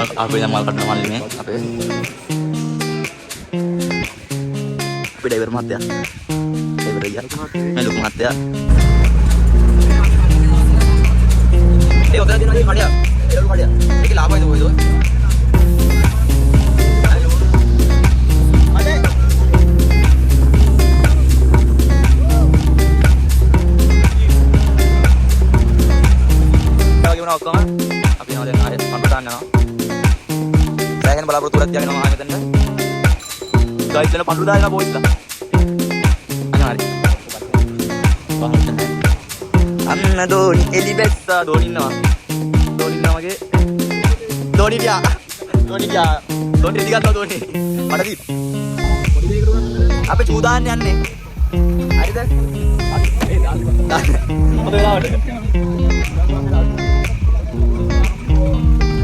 මල් ආපේ මල් කඩන මල්ලි මේ අපේ අපේ ඩ්‍රයිවර් මහත්තයා, ඩ්‍රයිවර් අයියා, මේ ලොකු මහත්තයා. ඒ ඔතන තියෙනවා මේ කඩයක්. ඒ ලොකු කඩයක්. ඒකේ ලාභයිද කොයිද ඔය? වගේ වුණා ඔක්කොම. අපි යනවා දැන් ආයෙත් පඳුර දාන්න යනවා. සෑහෙන බලාපොරොත්තු ගොඩක් තියාගෙන යනවා ආයෙ මෙතනට. ගයිස් වෙන පඳුර දාලා බොයිස්ලා. අනිවාර්යයෙන්. අන්න දෝනි එලි බැස්සා. දෝනි ඉන්නවා. දෝනි ඉන්නවා මගේ. දෝනි ගියා. දෝනි ගියා. දෝනි රෙදි ගන්නවා දෝනි. මට දී. අපි චූ දාන්න යන්නේ. හරිද? දාන්න. හොඳ වෙලාවට.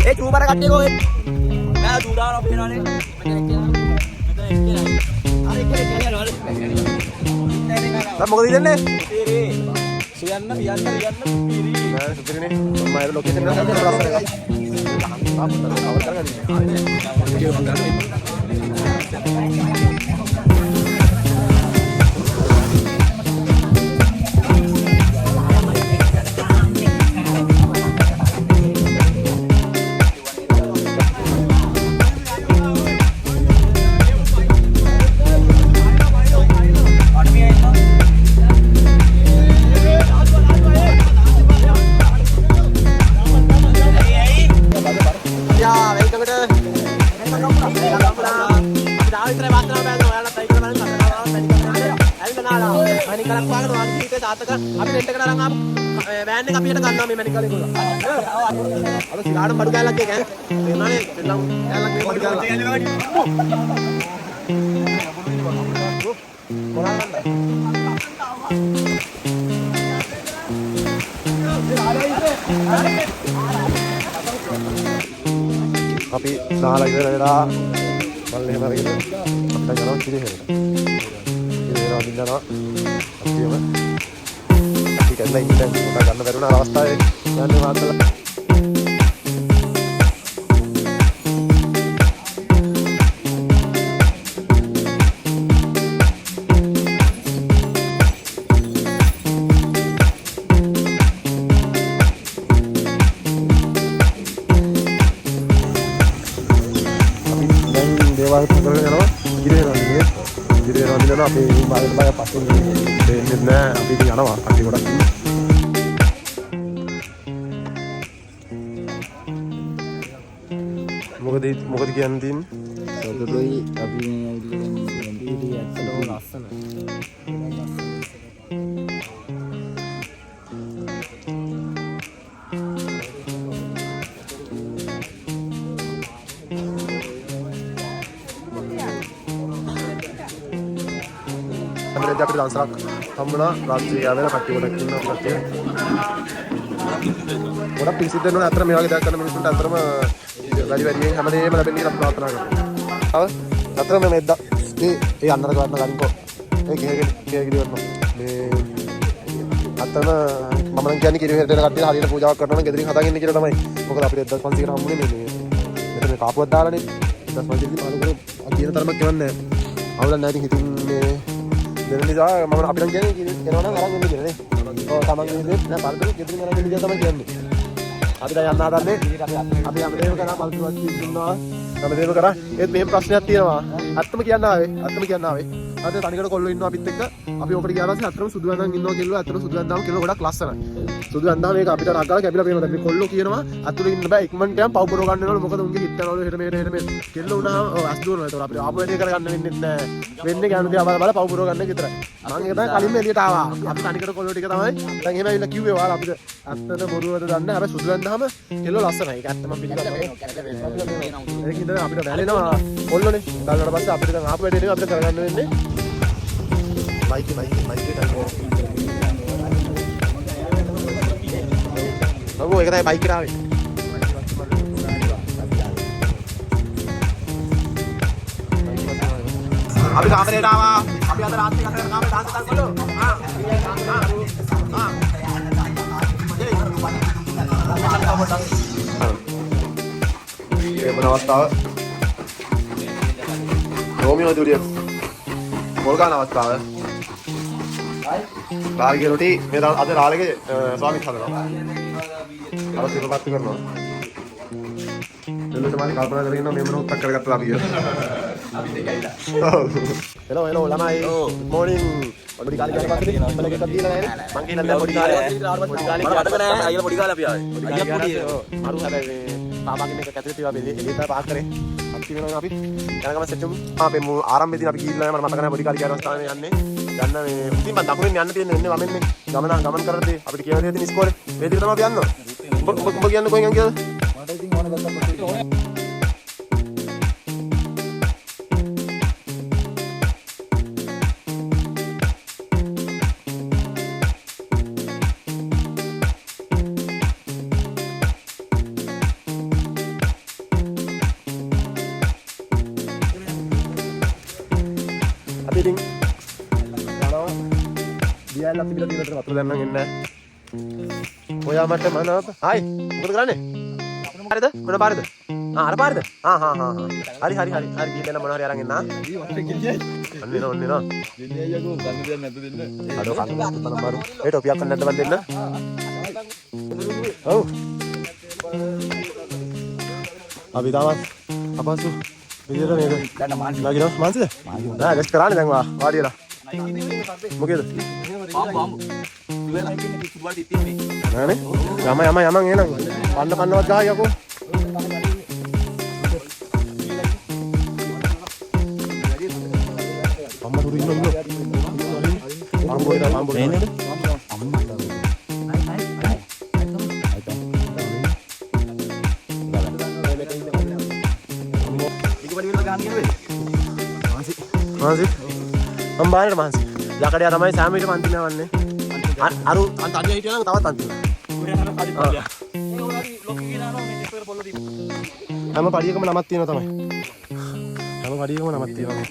ඒ චූ බර කට්ටිය කොහෙද? නෑ චූ දානවා පේනවනේ. මෙතන එක්කෙනා. මෙතන එක්කෙනා. අර එක්කෙනෙක් යනවා. දැන් මොකද හිතන්නේ? සුයන්න පියන්න රියන්න පිරි. නෑ සුපිරිනේ. මම ආයෙ ලොකේෂන් එක ගන්න ලස්සන එකක්. ආ පොඩ්ඩක් කවර් කරගන්න. යා welcome ට අපි දාව විතරයි වාසනාව බෑන ඔයාලත් අයි කරලා බලන්න ඇවිල්ලා නාලා මණිකලක් වාගෙන ඔයාගේ ජීවිතේ සාර්ථක අපි රෙන්ට් එකට අරන් ආපු වෑන් එක අපි යට ගන්නවා මේ මණිකලේ ගොල්ලෝ. අර සිරාඩ බඩු කෑල්ලක් එක ඈ තේරුණානේ? දෙන්නම් කෑල්ලක් මේ බඩු කෑල්ලක් කොරා ගන්න. අපි නාලා ඉවර වෙලා මල් එහෙම අරගෙන අපි දැන් යනවා කිරිහෙරට. කිරිහෙර වදින්න යනවා. අපිම අපි කැඩලා ඉන්න දැන් පොඩ්ඩක් ගන්න බැරුණා අර අවස්ථාවේ යන්නේ මාතලා. අපි දැන් දේවල් කරගෙන යනවා කිරිහෙර වදින්න. කිරිහෙර වදින්න යනවා අපේ බාගෙට බය පස්සෙන් දෙන්නේ නෑ. අපි ඉතින් යනවා කට්ටිය ගොඩක් ඉන්නේ. මොකද මොකද කියන්න තියෙන්නේ? සතුටුයි අපි මේ ඇවිල්ලා දැන් ඉතින් ඇත්තටම ලස්සන. අපිට අපිට දන්සලක් හම්බුණා. රාත්‍රී ආවෙලා කට්ටිය ගොඩක් ඉන්නවා. කට්ටිය ගොඩක් පිං සිද්ධ වෙනවා. අතර මේ වගේ දෙයක් කරන මිනිස්සුන්ට අතරම වැඩි වැඩියෙන් හැමදේම ලැබෙන්න කියලා ප්‍රාර්ථනා කරනවා. අව අතරම මේ ඒ ඒ අන්නර ගන්න ගනින්කෝ. ඒ ගෙහගෙන ගෙහගෙන වටනවා. මේ අතරම මම නම් කියන්නේ කිරිහෙරට එන කට්ටිය හරියට පූජාවක් කරනවා නම් ගෙදරින් හදාගෙන ඉන්න කියලා තමයි. මොකද අපිට 1500 කට හම්බුනේ මේ මෙතන මේ කාපුවක් දාලානේ. 1500 ඉතින් මාළු කරේ කියන තරමක් එවන්නේ නැහැ. අවුලක් නැහැ ඉතින් හිතින් මේ දෙන නිසා මම අපි නම් කියන්නේ එනවා නම් අරන් එන්න කියලා නේ. ඔව් තමන්ගේ විදිහට නෑ පළතුරු ගෙදරින් අරන් එන්න කියලා තමයි කියන්නේ. අපි දැන් යන්න හදන්නේ. අපි හැමදේම කරා පළතුරක් දුන්නා. හැමදේම කරා. ඒත් මෙහෙම ප්‍රශ්නයක් තියෙනවා. ඇත්තම කියන්න ආවේ. ඇත්තම කියන්න ආවේ. අද තනිකට කොල්ලෝ ඉන්නවා අපිත් එක්ක. අපි ඔකට ගියාට පස්සේ ඇත්තටම සුදු ඇඳන් ඉන්නවා කෙල්ලෝ. ඇත්තටම සුදු ඇඳාම කෙල්ලෝ ගොඩක් ලස්සනයි. සුදු ඇඳාම මේක අපිට රග්ගාලා කැපිලා පේනවා. දැන් මේ කොල්ලෝ කියනවා අතුරු ඉන්න බෑ ඉක්මනට යන් පව් පොරව ගන්න වෙනවලු. මොකද උන්ගේ හිත යනවලු හෙට මෙහෙට හෙට මෙහෙට. කෙල්ලෝ වුණාම ඔව් ඇස් දුවනවා. ඒතකොට අපිට ආපු වැඩේ කරගන්න වෙන්නේ නැහැ. වෙන්නේ ගෑනු දිහා බල බල පව් පොරව ගන්න එක විතරයි. මං ඒක තමයි කලින්ම එළියට ආවා. අපි තනිකට කොල්ලෝ ටික තමයි දැන් එහෙම ඇවිල්ලා කිව්වේ ඔයාලා අපිට ඇත්තද බොරුවද දන්නේ නැහැ. හැබැයි සුදු ඇඳාම කෙල්ලෝ ලස්සනයි. ඒක ඇත්තම පිළිගන්නවා. ඒක හින්දා අපිට වැළෙනවා කොල්ලෝනේ. බලනකොට පස්සේ අපිට දැන් ආපු වැඩේ නෙමෙයි අපිට කරගන්න වෙන්නේ. මයික් මයික් මයික් එක ඔව් ඒක තමයි බයික් එකට ආවේ. අපි කාමරේට ආවා. අපි අද රාත්‍රී ගත කරන කාමරේ ඩාන්ස් එකක් කොල්ලෝ. ආ ආ බොන අවස්ථාව. රෝමියෝ ජූලියට් පොල් ගන්න අවස්ථාව. රාලගේ රොටි මේ අද රාලගේ ස්වාමීන් හදනවා. අර සිරපත්තු කරනවා. එල්ලට මානි කල්පනා කරගෙන ඉන්නවා මේ මොන උත්තක් කරගත්තද අපි කියලා. අපි දෙක ඇවිල්ලා. හෙලෝ හෙලෝ ළමයි. Good morning. පොඩි කාලේ ගියාට පස්සේ උඹලා එකක් දීලා නැහැ නේ. මං කියන දැන් පොඩි කාලේ පොඩි කාලේ මට මතක නෑ අයියලා පොඩි කාලේ අපි ආවේ. අයියා පොඩි. මරු හැබැයි මේ පාපාගෙන් එක කැතේ තියවා අපි එළියට තමයි පාස් කරේ. අන්තිම වෙනවා අපි යන ගමන් සෙට් වෙමු. අපේ මු ආරම්භයේදී අපි ගිහිල්ලා නෑ මට මතක නෑ පොඩි කාලේ ගිය අවස්ථාවේ යන්නේ. යන්න මේ ඉතින් මං දකුණෙන් යන්න තියෙන්නේ එන්නේ වමෙන්නේ. ගමන ගමන් කරද්දී අපිට කියලා දෙන්නේ ඉස්කෝලේ. මේ විදිහට තමයි අපි යන්නේ. උඹ උඹ උඹ කියන්නේ කොහෙන් යන් කියලාද? මට ඉතින් ඕන ගත්තක් පස්සේ අපි ඉතින් යනවා. දියැලක් තිබිලා තියෙන විතර වතුර දැන් නම් එන්නේ නැහැ. ඔයා මට මනාප. හායි මොකද කරන්නේ? හරිද? මොන පාරද? ආ අර පාරද? ආ හා හා හා. හරි හරි හරි හරි ගිහින් එන්න මොන හරි අරන් එන්න. ආ. ඔන්න එනවා ඔන්න එනවා. දෙන්නේ අයියකෝ ගන්න දෙයක් නැද්ද දෙන්න? අඩෝ කන්න නැත්නම් මරු. ඒ ටොපියක් ගන්න නැද්ද බන් දෙන්න? ඔව්. අපි තාමත් අපහසු විදියට මේක දැන් මාන්සි නගිනවා. මාන්සිද? නෑ රෙස්ට් කරානේ දැන් වා වාඩි වෙලා. මොකේද? බාම්බු. නෑනේ. යම යම යමන් එහෙනම්. පන්න පන්නවත් ගහයි යකෝ. අම්මා දුර ඉන්න ඉන්න. අම්බෝ ඉන්න අම්බෝ ඉන්න. මහන්සි. මම බාරට මහන්සි. යකඩයා තමයි සෑම විටම අන්තිම යවන්නේ. අරු අන් තනිය හිටියා නම් තවත් අන්තිම. හැම පඩියකම නමක් තියෙනවා තමයි. හැම පඩියකම නමක් තියෙනවා මේ.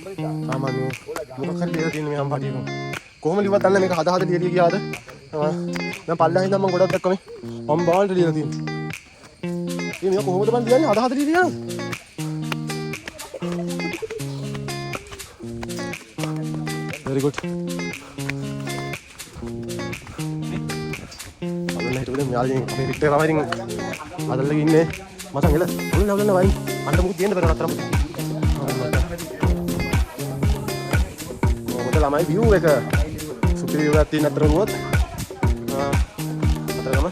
සාමාන්‍ය මොකක් හරි ලියලා තියෙන මේ හැම පඩියකම. කොහොම ලිව්වත් දන්නේ මේක හද හද ලියලිය ගියාද? දැන් පල්ලෙහා ඉඳන් මම ගොඩක් දැක්කම මේ මම බාල්ට ලියලා තියෙනවා. ඉතින් මේක කොහොමද බං ලියන්නේ හද හද ලියලා යනවා. Very good. බලන්න හිටපු දැන් මෙයාලා ඉතින් අපේ පිට තමයි ඉතින් හදල්ලක ඉන්නේ. මචං එල ඔන්න ඔන්න වයින් අන්න මොකද තියෙන්න බැරි නතර මොකද. කොහොමද ළමයි view එක? සුපිරි view එකක් තියෙන අතර වුණොත් අතරගම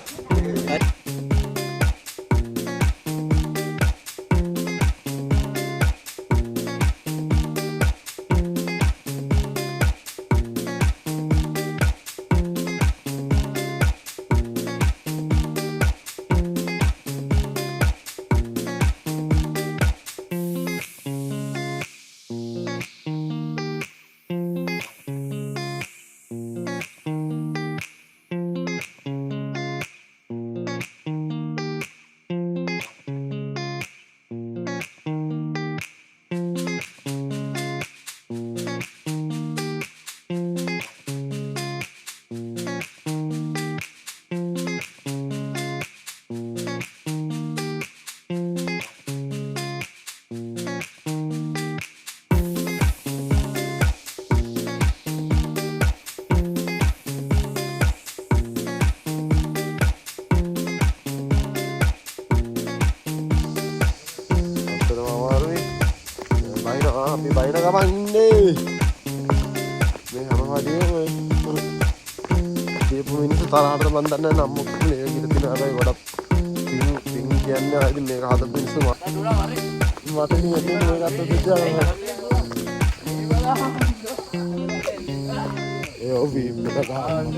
ඇත්තටම අමාරුයි. බයිනවා අපි බයින ගමන් ඉන්නේ. මේ හැම හරියම දීපු මිනිස්සු තරහට මන් දන්නේ නැහැ නම් මොකද මේ කියලා තියෙන හැබැයි ගොඩක් පින් පින් කියන්නේ ආ ඉතින් මේක හදපු මිනිස්සු මට ඉතින් එතන මේක අත දෙන්න. ඒ ඔව් වීම් එක ගහන්න.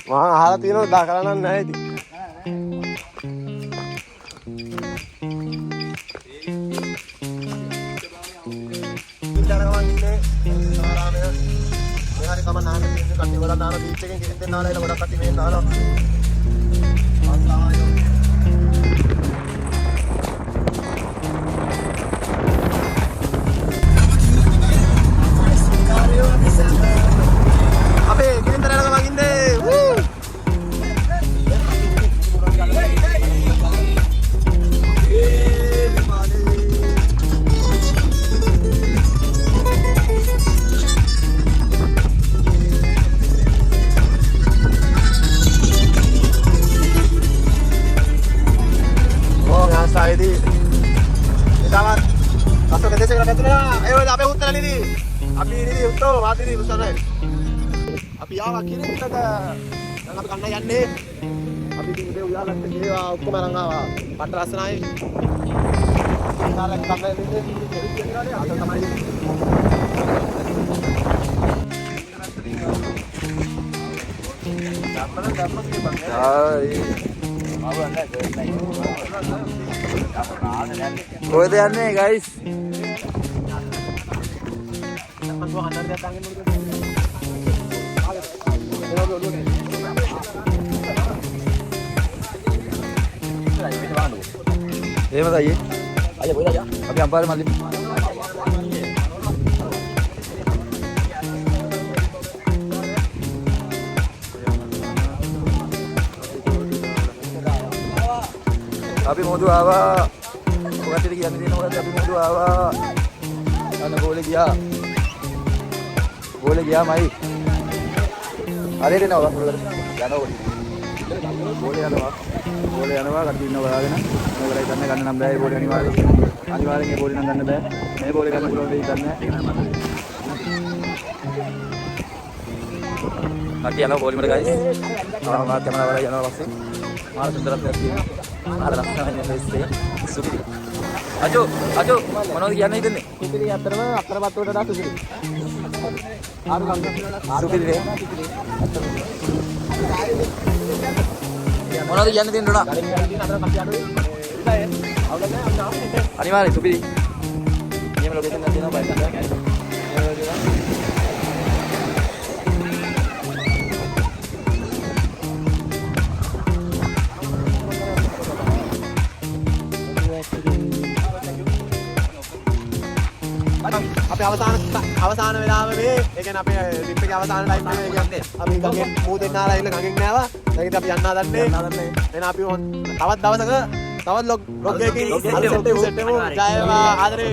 මං අහලා තියෙනවා දාකලා නම් නැහැ ඉතින්. ඉතින් ගමන් ඉන්නේ සාරාමය. මේ හරි තම නාන තියෙන්නේ කට්ටිය ගොඩක් නාන බීච් එකෙන් කෙනෙක් දෙන්න නාලා එලා ගොඩක් කට්ටිය මේ නානවා. ආසාවයි. අපේ ගෙදර යන ගමන් ඉන්නේ. වූ! උත්තලා ඒ වල අපේ උත්තලා නිදි. අපි නිදි උත්තෝ මාත් නිදි උස්සනයි. අපි ආවා කිරිත්තට. දැන් අපි කන්න යන්නේ. අපි ඉතින් උදේ උයාගත්ත කේවා ඔක්කොම අරන් ආවා. පට්ට ලස්සනයි. ඉතාලක් කන්න යන්නේ. අද තමයි කොහෙද යන්නේ ගයිස්? එහෙමද අයියේ? අයියා කොහෙද අයියා? අපි අම්පාරේ මල්ලි. අපි මොදු ආවා. ඔයාලට කියන්න තියෙන මොකද්ද? අපි මොදු ආවා. අන්න ගෝලේ ගියා. ගෝලේ ගියාමයි. හරියට එනවා වතුරකට. යනවා පොඩි. ගෝලේ යනවා. ගෝලේ යනවා කට්ටිය ඉන්නවා බලාගෙන. මොකද ගන්න ගන්න නම් බෑ ඒ බෝලේ අනිවාර්යෙන්. අනිවාර්යෙන් ඒ බෝලේ නම් ගන්න බෑ. මේ බෝලේ ගන්න පුළුවන් වෙයි දන්නේ නැහැ. කට්ටිය යනවා බෝලේ මට ගයිස්. ආ මා කැමරා වල යනවා පස්සේ. මාර සුන්දරත්වයක් තියෙනවා. මාර ලස්සනයි මේ ස්පේස් එක. සුපිරි. අජෝ අජෝ මොනවද කියන්න හිතන්නේ? සුපිරි අතරම අතර පත්තුවට වඩා සුපිරි. ආරු කන්න. සුපිරි නේ. මොනවද කියන්න තියෙන්නේ නෝනා? අනිවාර්යයෙන් සුපිරි. නියම ලොකේෂන් එකක් තියෙනවා බයි ගන්න. අපේ අවසාන වෙලාව මේ ඒ කියන්නේ අපේ ට්‍රිප් එකේ අවසාන ටයිම් එක. ඒ කියන්නේ අපි ගඟෙන් මූ දෙන්න ආලා ඉන්න ගඟෙන් නෑවා. දැන් ඉතින් අපි යන්න හදන්නේ. එහෙනම් අපි තවත් දවසක තවත් ලොග් එකකින් අර සෙට් එකමු. ජය වේවා ආදරේ.